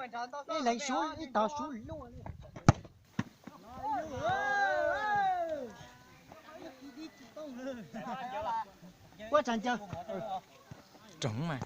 Ib leeg sub ib tog sub luaj li. Quab tsag ncaws. Roog mas.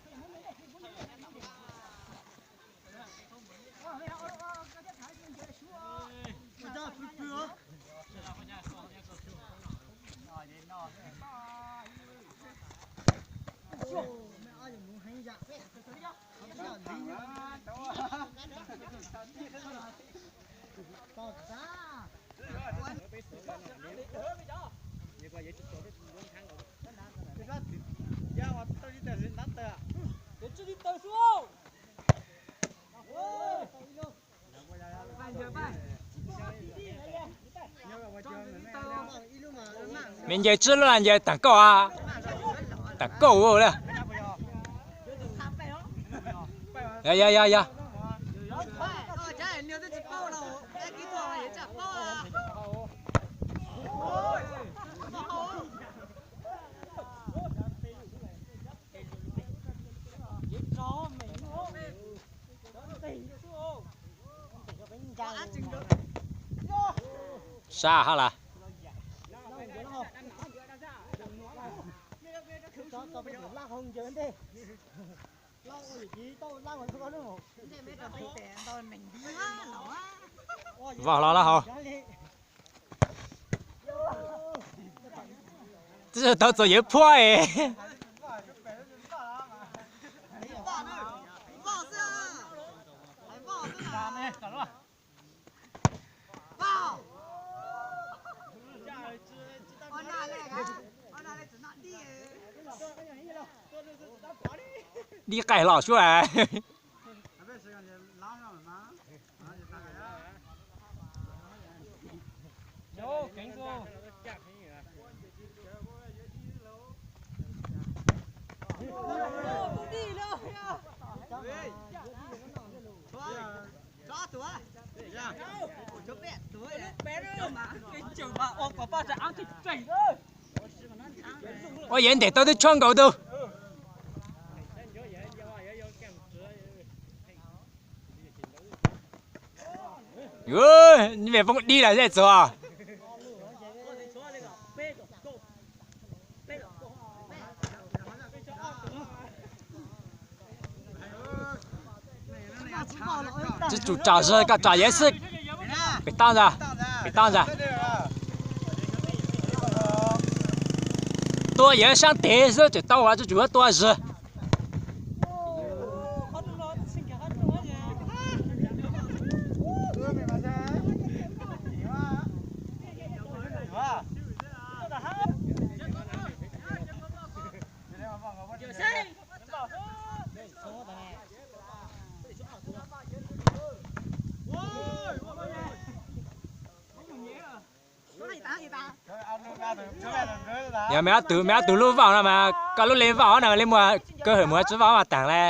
Me ncaws tsib lub las ncaws tag kauj a, tag kauj li. Yog yog yog yog. Sab hab las. Voj hlo lab hau. Twb tau txuas yawv phuab es. Dib qaij hlo suab. Ua yev ntes tau twb tshuab nkaus tug. Vim poob dib lawm zej txuag. Tsis tsum tsom zog, koj tsom yev xwb. Pem toj ntag, pem toj ntag. Tua yev sab tes xwb tseem tau, tsis tsum tua zog. Yog me ob tug, me ob tug lub voj no mas koj lub li voj no li muag, kawg hawm muag tsis voj mas taag le.